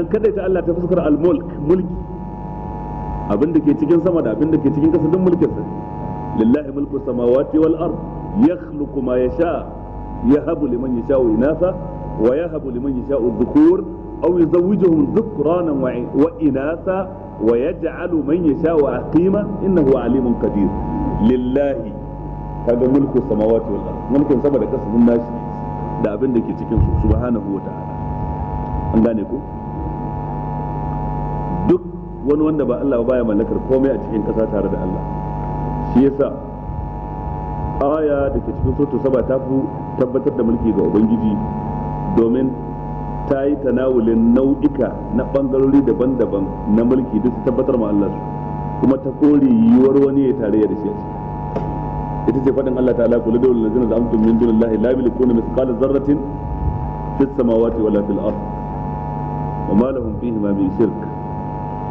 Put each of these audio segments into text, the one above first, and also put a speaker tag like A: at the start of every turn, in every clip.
A: Kadaita Allah ta fuskar al-mulk, mulki, abin da ke cikin sama da abin da ke cikin kasa duk mulkin sa. Lillahi mulku samawati wal ard yakhluqu ma yasha yahabu liman yasha'u inatha wa yahabu liman yasha'u dhukur aw yuzawwijuhum dhukranan wa inatha wa yaj'alu man yasha'u aqima innahu alimun qadir. Lillahi kaga mulku samawati wal ard, mulkin sama da kasa duk nashi da abin da ke cikin su subhanahu wa ta'ala. An gane ko? Duk wani wanda ba Allah baya mallakar komai a cikin kasa tare da Allah. Shi yasa aya da ke cikin suratul saba ta fi tabbatar da mulki ga Ubangiji, domin ta yi tanawulin nau'ika na bangarori daban-daban na mulki duk su tabbatar ma Allah su, kuma ta kore yiwuwar wani ya tarayya da shi a ciki. Ita ce faɗin Allah ta'ala qul ud'u allazina za'amtum min dunillahi la yamlikuna mithqala dharratin fis samawati wala fil ard wa ma lahum fihima min shirk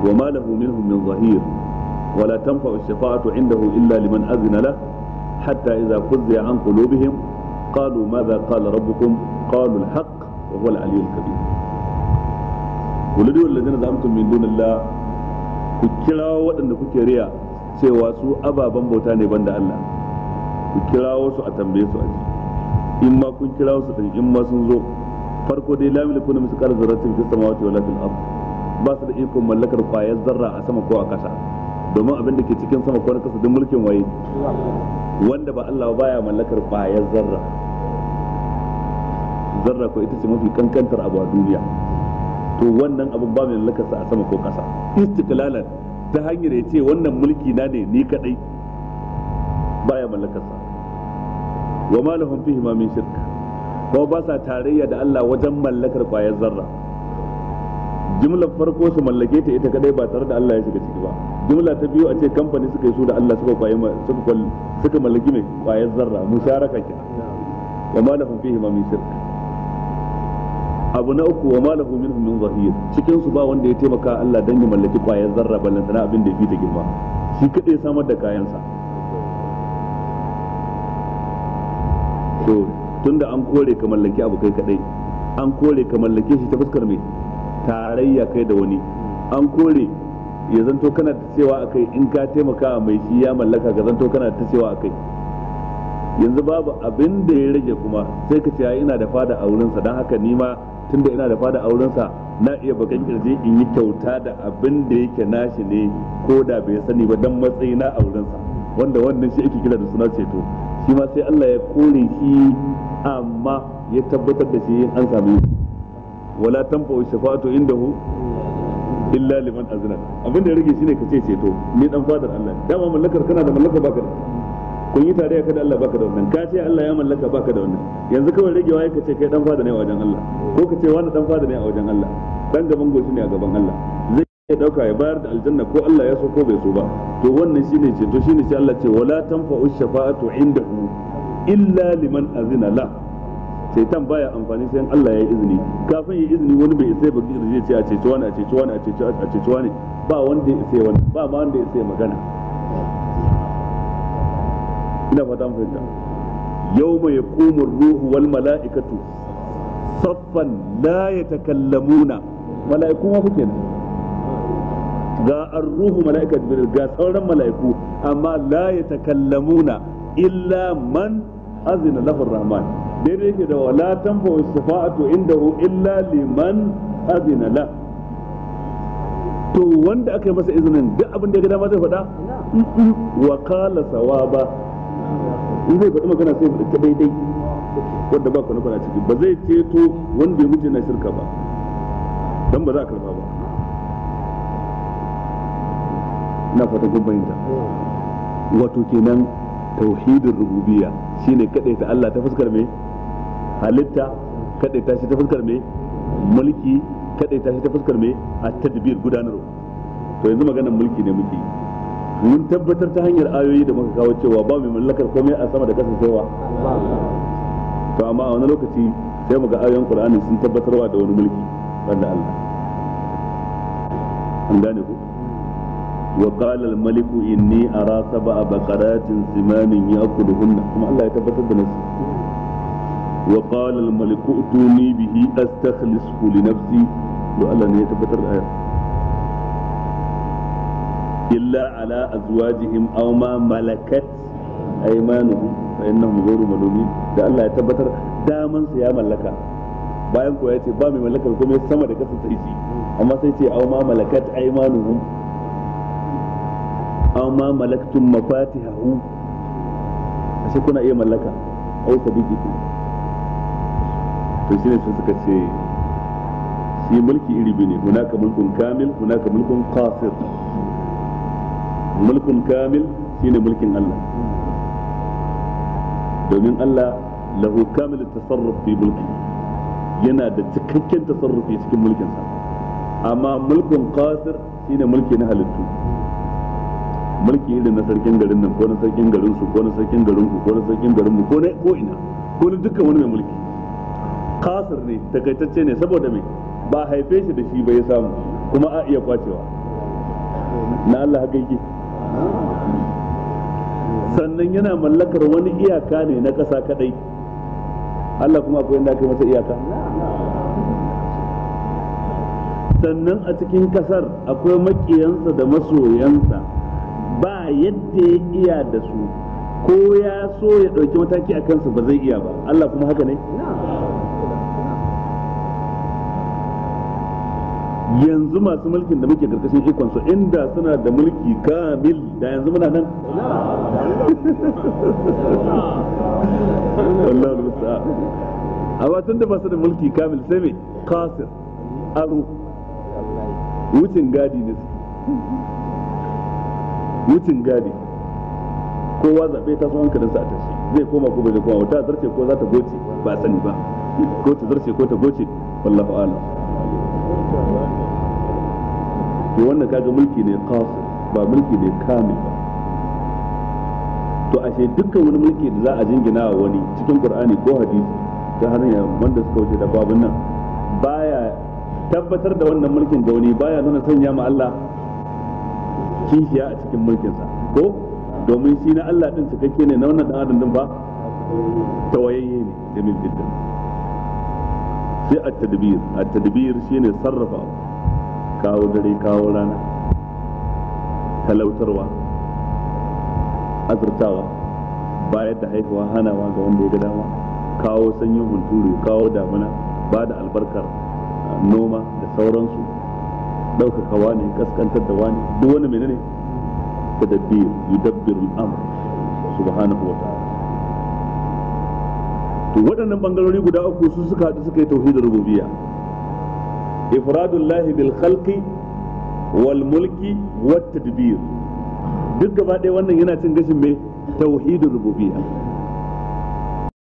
A: wa ma lahu minhum min zahir wa la tanfa'u ash-shafa'atu 'indahu illa liman azina lahu hatta idha fuzzi'a 'an qulubihim qalu madha qala rabbukum qalu al-haqq wa huwa al-'aliyyul kabir. Qul ud'u allazina za'amtum min dunillahi, ku kirawo waɗanda kuke riya cewa su ababen bauta ne banda Allah, ku kirawo su a tambaye su aji. In ma kun kirawo su din, in ma sun zo, farko dai la yamlikuna mithqala dharratin fis samawati wala fil ard, ba su da ikon mallakar kwayar zarra a sama ko a ƙasa, domin abin da ke cikin sama ko na ƙasa duk mulkin waye? Wanda ba Allah baya mallakar kwayar zarra. Zarra ko ita ce mafi kankantar abu a duniya. To wannan abin ba mai mallakar sa a sama ko ƙasa istiqlalan, ta hanyar ya ce wannan mulki na ne ni kadai, baya mallakar sa. Wa ma lahum fihi ma min shirk, kuma ba sa tarayya da Allah wajen mallakar kwayar zarra. Jumlar farko su mallake ta ita kadai ba tare da Allah ya shiga ciki ba. Jumla ta biyu a ce kamfani suka yi su da Allah suka kwaye suka mallaki mai kwayar zarra, musharaka kenan. Wa ma lahum fihi ma min shirk. Abu na uku, wa ma lahu minhum min zahir, cikin su ba wanda ya taimaka Allah dan ya mallaki kwayar zarra ballantana abin da ya fi ta girma, shi kadai samar da kayansa. To tunda an kore ka mallaki abu kai kadai, an kore ka mallake shi ta fuskar mai tarayya kai da wani, an kore ya zanto kana ta cewa akai in ka taimaka mai shi ya mallaka, ka zanto kana ta cewa akai. Yanzu babu abin da ya rage kuma sai ka ce ai ina da fada a wurinsa, don haka ni ma tunda ina da fada a wurinsa na iya bakan kirje in yi kyauta da abin da yake nashi ne ko da bai sani ba dan matsayina a wurinsa, wanda wannan shi ake kira da suna ceto. Shi ma sai Allah ya kore shi, amma ya tabbatar da shi an sami wala tanfa'u shafa'atu indahu illa liman azna. Abin da ya rage shine ka ce ceto, ni dan fadar Allah ne. Dama mallakar kana da mallaka baka da, kun yi tarayya kada Allah baka da wannan, ka ce Allah ya mallaka baka da wannan. Yanzu kawai ragewa ya ce kai dan fada ne a wajen Allah, ko ka ce wani dan fada ne a wajen Allah, dan gaban goshi ne a gaban Allah, zai iya dauka ya bayar da aljanna ko Allah ya so ko bai so ba. To wannan shine ceto, shine sai Allah ce wala tanfa'u shafa'atu indahu illa liman azina la. Shaitan baya amfani sai Allah ya yi izini. Kafin ya yi izini wani bai isa ba zai ce a ceci wani, a ceci wani, a ceci a ceci wani, ba wanda ya isa wannan, ba ma wanda ya isa magana. Ina fata an fahimta. Yawma yaqumu ar-ruhu wal mala'ikatu saffan la yatakallamuna. Mala'iku ma fa kenan. Ga ar-ruhu mala'ika Jibril, ga sauran mala'iku, amma la yatakallamuna illa man azina lahu ar-rahman. Daidai yake da wala tanfa'u shafa'atu indahu illa liman azina la. To wanda aka yi masa izinin duk abin da ya ga dama zai faɗa, wa qala sawaba, in zai faɗi magana sai faɗi ta daidai wanda ba kwana kwana ciki, ba zai ceto wanda ya mutu yana shirka ba, dan ba za a karba ba. Ina fata kun fahimta. Wato kenan tauhidin rububiyya shine kadaita Allah ta fuskar me halitta, kadaita shi ta fuskar me mulki, kadaita shi ta fuskar me at-tadbir, gudanarwa. To yanzu maganar mulki ne muke yi. Mun tabbatar ta hanyar ayoyi da muka kawo cewa ba mai mallakar komai a sama da kasa sai wa. To amma a wani lokaci sai muga ayoyin Qur'ani sun tabbatarwa da wani mulki banda Allah. An gane ku? Wa qala al-maliku inni ara sab'a baqaratin simanin ya'kuluhunna, kuma Allah ya tabbatar da nasu. Wa qala al-maliku utuni bihi astakhlisu li nafsi To Allah ne ya tabbatar da ayar. Illa ala azwajihim aw ma malakat aymanuhum fa innahum ghayru malumin. Da Allah ya tabbatar daman su ya mallaka, bayan ko ya ce ba mai mallakar komai sama da kasa sai shi, amma sai ce aw ma malakat aymanuhum aw ma malaktum mafatihahu, ashe kuna iya mallaka aw sadiqikum. To shine sai suka ce shi mulki iri biyu ne, hunaka mulkun kamil, hunaka mulkun qasir. Mulkun kamil shine mulkin Allah, domin Allah lahu kamil tasarruf fi mulki, yana da cikakken tasarrufi cikin mulkinsa. Amma mulkun qasir shine mulki na halittu, mulki irin na sarkin garin nan ko na sarkin garin su ko na sarkin garin ku ko na sarkin garin mu ko na ko ina ko na dukkan wani mai mulki. Qasir ne, takaitacce ne, saboda me? Ba haife shi da shi ba ya samu, kuma a iya kwacewa. Na Allah haka yake. Sannan yana mallakar wani iyaka ne na ƙasa kadai. Allah kuma akwai inda aka masa iyaka. Sannan a cikin ƙasar akwai makiyansa da masoyansa, ba yadda ya iya da su, ko ya so ya ɗauki mataki a kansu ba zai iya ba. Allah kuma haka ne? Yanzu masu mulkin da muke karkashin ikon su, inda suna da mulki kamil, da yanzu muna nan. Wallahu musta'an. Amma tun da ba su da mulki kamil sai me? Qasir, aro, wucin gadi ne, wucin gadi. Kowa zaɓe ta so hankalinsa a tashi, zai koma ko ba zai koma, ta zarce ko za ta goce ba sani ba, ko ta zarce ko ta goce, wallahu a'lam. To wannan kaga mulki ne qasir, ba mulki ne kamil ba. To ashe dukkan wani mulki da za a jingina wa wani cikin Qur'ani ko hadisi ta hanyar wanda suka wuce da babun nan, baya tabbatar da wannan mulkin ga wani, baya nuna sanya ma Allah kishiya a cikin mulkinsa, ko domin shi na Allah din cikakke ne, na wannan dan adam din ba tawayayye ne jamil jiddan. Sai at-tadbir, at-tadbir shine sarrafa, kawo dare kawo rana, talautarwa, azurtawa, bayar da haihuwa, hanawa ga wanda ya ga dama, kawo sanyin hunturu, kawo damuna, ba da albarkar noma da sauransu, ɗaukaka wani, kaskantar da wani, duk wani menene tadabbir, yudabbiru al-amr subhanahu wa ta'ala. To waɗannan bangarori guda uku su suka haɗu suka yi tauhidin rububiyya. Ifradullahi bil khalqi wal mulki wat tadbir. Duk gaba ɗaya wannan yana cin gashin mai tauhidin rububiyya.